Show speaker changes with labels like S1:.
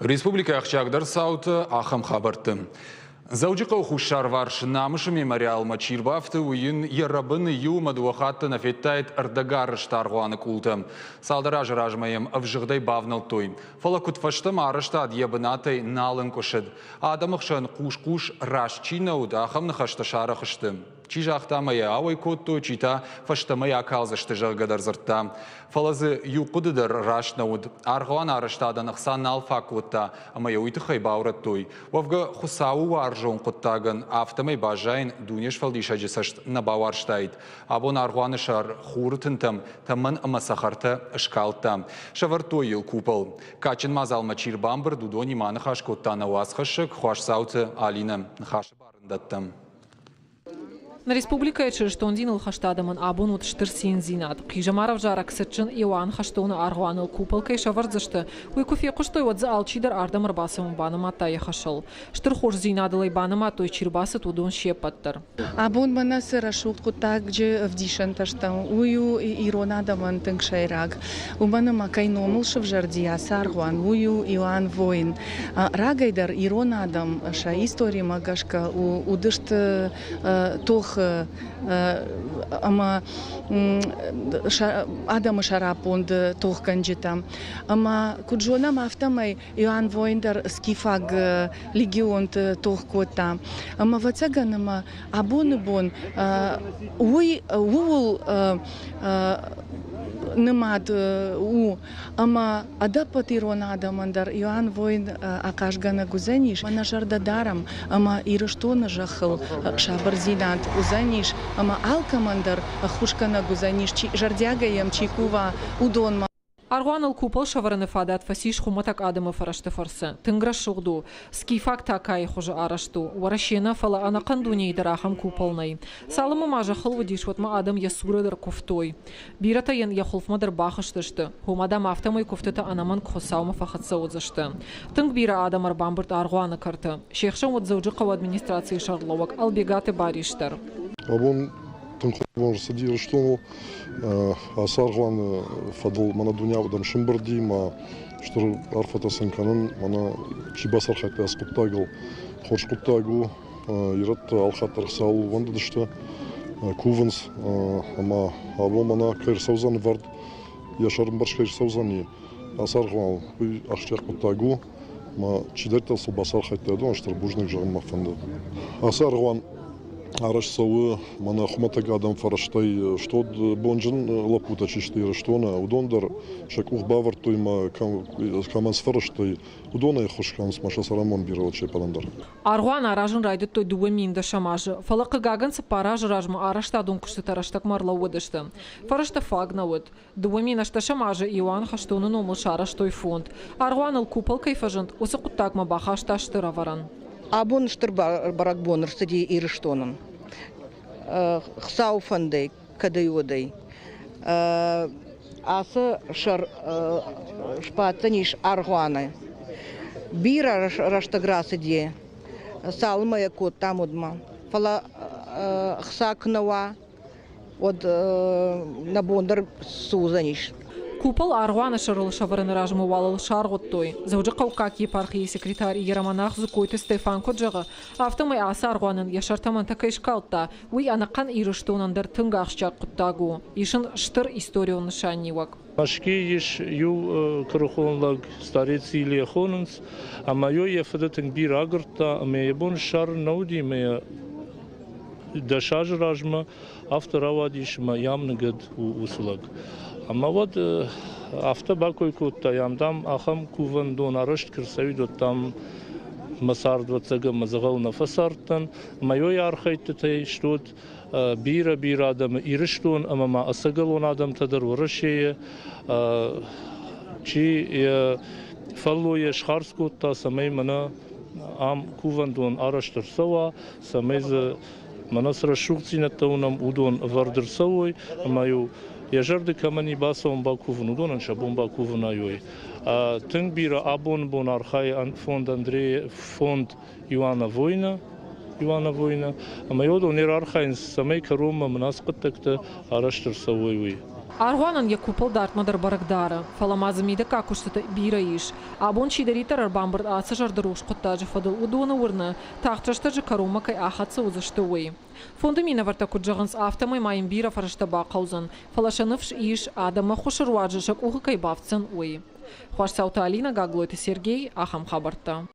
S1: Республикӕйы ахсджиагдӕр цауты ахӕм хабӕртты. Дзӕуджыхъӕуы хуссарварс Намысы мемориалмӕ чи рбафты, уый йын йӕ рӕбыны иу ӕмӕ дыууӕ хатты нӕ федтаид ӕрдӕгарӕзт аргъуаны къултӕ. Цалдӕр азы размӕ йӕм ӕвзыгъдӕй бавнӕлдтой. Фӕлӕ куыдфӕстӕмӕ арӕзтад йӕ бынатӕй нал ӕнкъуысыд. Адӕмы хсӕн хъус-хъус раст чи нӕ уыд, ахӕм ныхӕстӕ сарӕх сты. Чи загъта ӕмӕ йӕ ауӕй кодтой, чи та фӕстӕмӕ йӕ акалдзысты, зӕгъгӕ дӕр дзырдта. Фӕлӕ дзы иу хъуыды дӕр раст нӕ уыд. Аргъуан арӕзтадӕн ӕхца нал фаг кодта ӕмӕ йӕ уый тыххӕй баурӕдтой. Уӕвгӕ, Хуыцауы уарзон хъуыддагӕн афтӕмӕй баззайын Дунесфӕлдисӕджы цӕст нӕ бауарзтаид. Абон аргъуаны сӕр хуры тынтӕм тӕмӕн ӕмӕ цӕхӕртӕ скалдта. Сӕвӕрдтой йыл купол. Кадджын мадзалмӕ чи рбамбырд, уыдонимӕ аныхас кодта нӕ уацхӕссӕг Хуасдзауты Алинӕ. Ныхасы бар ын дӕттӕм.
S2: Нӕ республикӕйы чырыстон диныл хӕст адӕмӕн абон уыд стыр циндзинад. Хъизӕмарӕвзарӕг цытджын Иоанн Хӕстоны аргъуаныл купол кӕй сӕвӕрдзысты, уый куы фехъуыстой, уӕд дзы алчидӕр ардӕм ӕрбацӕуын банымадта йӕ хӕсыл. Стыр хорздзинадыл ӕй банымадтой, чи рбацыд, уыдон се ппӕт дӕр.
S3: Абон мӕнӕ цы рӕсугъд хъуыддаджы ӕвдисӕнтӕ стӕм, уый у ирон адӕмӕн тынг сӕйраг. Уымӕн ӕмӕ кӕй номыл сывзӕрди ацы аргъуан, уый у Иоанн Воин. Рагӕй дӕр ирон адӕм сӕ историмӕ гӕсгӕ уыдысты тохы ӕмӕ адӕмы сӕраппонд тохгӕнджытӕ. Ӕмӕ куыд зонӕм, афтӕмӕй Иоанн Воин дӕр скифаг легионты тох кодта. Ӕмӕ ӕвӕццӕгӕн ӕмӕ абоны бон уый ууыл нымад у, ӕмӕ ӕдӕппӕт ирон адӕмӕн дӕр Иоанн Воин ахъазгӕнӕг уыдзӕнис. Нӕ зӕрдӕ дарӕм, ӕмӕ Ирыстоны зӕххыл сабырдзинад уыдзӕнис, ӕмӕ алкӕмӕн дӕр ӕххуысгӕнӕг уыдзӕнис, чи зӕрдиагӕй йӕм чи кува, уыдонмӕ.
S2: Аргъуаныл купол сӕвӕрыны фадат фӕцис хуымӕтӕг адӕмы фӕрӕзты фӕрцы. Тынг рӕсугъд у. Скифаг такайы хуызы арӕзт у. Уӕрӕсе нӕ, фӕлӕ ӕнӕхъӕн дунейы дӕр ахӕм купол нӕй. Цалынмӕ ма зӕххыл уыдис, уӕдмӕ адӕм йӕ цуры дӕр куывтой. Бирӕтӕ йын йӕ хуылфмӕ дӕр бахызтысты, ома, дам, афтӕмӕй куывтытӕ ӕнӕмӕнг Хуыцаумӕ фӕхӕццӕ уыдзысты. Тынг бирӕ адӕм ӕрбамбырд аргъуаны кӕрты. Се хсӕн уыд Дзӕуджыхъӕуы администрацийы сӕргълӕууӕг Ӕлбегаты Барис дӕр.
S4: Абон тынг хорз рцыди Ирыстоныл. Ацы аргъуаны фӕдыл мӕнӕ дуне адӕм сымбырди мӕ стыр арфӕтӕ сын кӕнын. Мӕнӕ чи бацархайдта ацы хъуыддагыл, хорз хъуыддаг у. Ирӕттӕ алхатт дӕр Хуыцауыл ууӕндыдысты, кувынц ӕмӕ абон мӕнӕ кӕй ӕрцӕудзӕн ӕвӕрд, йӕ сӕрымбӕрц кӕй ӕрцӕудзӕни ацы аргъуаныл, уый ахсджиаг хъуыддаг у. Ӕмӕ чидӕриддӕр сыл бацархайдта, уыдон стыр бузныг зӕгъын мӕ фӕнды. Ацы аргъуан арӕзт цӕуы мӕнӕ хуымӕтӕг адӕм фӕрӕзтӕй стод бонджын лӕппутӕ чи сты Ирыстоны, уыдон дӕр сӕ къух бавӕрдтой мӕ кӕмӕн сфӕрӕзтой, уыдонӕй ӕххуыс кӕнынц ма сӕ цӕрӕнбон бирӕ уӕд се ппӕтӕн дӕр.
S2: Аргъуан аразын райдыдтой 2010 азы, фӕлӕ хъыгагӕн 4 азы размӕ арӕзтадон куыстытӕ рӕстӕгмӕ ӕрлӕууыдысты. Фӕрӕзтӕ фаг нӕ уыд. 2018 азы Иоанн Хӕстоны номыл сарӕзтой фонд. Аргъуаныл купол кӕй фӕзынд, уыцы хъуыддагмӕ бахаста стыр ӕвӕрӕн.
S5: Абон стыр бӕрӕгбон ӕрцыди Ирыстонӕн. Хуыцауы фӕндӕй, кӕдӕй-уӕдӕй. Ацы сӕр сбаддзӕнис аргъуаны. Бирӕ рӕстӕг рацыди, цалынмӕ йӕ кодтам, уӕдмӕ. Фӕлӕ хца куы нӕ уа, уӕд нӕ бон дӕр цы уыдзӕнис.
S2: Купол аргъуаны сӕрыл сӕвӕрыны размӕ уал ыл саргъуыдтой. Дзӕуджыхъӕуккаг епархийы секретарь Иеромонах Зукойты Стефан куыд зӕгъы, афтӕмӕй ацы аргъуанӕн йӕ сӕртӕмӕнтӕ кӕй скалдта, уый ӕнӕхъӕн Ирыстонӕн дӕр тынг ахсджиаг хъуыддаг у, ис ын стыр историон нысаниуӕг.
S6: Мӕскуыйы ис иу куырыхон лӕг, старец Илья хонынц, ӕмӕ йӕ фыды тынг бирӕ агуырдта, ӕмӕ йӕ бон ссарын нӕ уыди, ӕмӕ йӕ 10 азы размӕ афтӕ рауадис, ӕмӕ йӕм ныгӕд у уыцы лӕг. Ӕмӕ уӕд афтӕ бакой кодта, йӕм, дам, ахӕм кувӕндон арӕзт куы рцӕуид, уӕд, дам, мӕ цардвӕццӕгӕн мӕ дзӕгъӕл нӕ фӕцардтӕн. Мӕ архӕйдтытӕй стут бирӕ-бирӕ адӕмы Ирыстон ӕмӕ ма ӕцӕгӕлон адӕмтӕ дӕр Уӕрӕсейы, чи йӕ фӕллойӕ схардз кодта, цӕмӕй мӕнӕ ам кувӕндон арӕзт ӕрцӕуа, цӕмӕй дзы мӕнӕ цы рӕсугъддзинӕдтӕ уынӕм, уыдон ӕвӕрд ӕрцӕуой ӕмӕ-иу йӕ зӕрды кӕмӕн и бацӕуын бакувын, уыдонӕн сӕ бон бакувын ай Тынг бирӕ абоны бон архайы фонд Андрей фонд Иоанна Война, Иоанна Война, ӕмӕ уыдон не архайынц, цӕмӕй кӕронмӕ мын ацы хъуыддӕгтӕ арӕзт ӕрцӕуой, уый.
S2: Аргъуанӕн йӕ купол дардмӕ дӕр бӕрӕг дары, фӕлӕ ма дзы мидӕггаг куыстытӕ бирӕ ис. Абон чидӕриддӕр ӕрбамбырд ацы зӕрдырухс хъуыддаджы фӕдыл, уыдоны уырны, тагъд рӕстӕджы кӕронмӕ кӕй ахӕццӕ уыдзысты, уый. Фонды минӕвӕрттӕ куыд зӕгъынц, афтӕмӕй ма йын бирӕ фӕрӕзтӕ бахъӕудзӕн, фӕлӕ сӕ ныфс ис, адӕмы ӕххуысы руаджы сӕ къухы кӕй бафтдзӕн, уый. Хуасдзауты Алинӕ, Гаглойты Сергей, ахӕм хабӕрттӕ.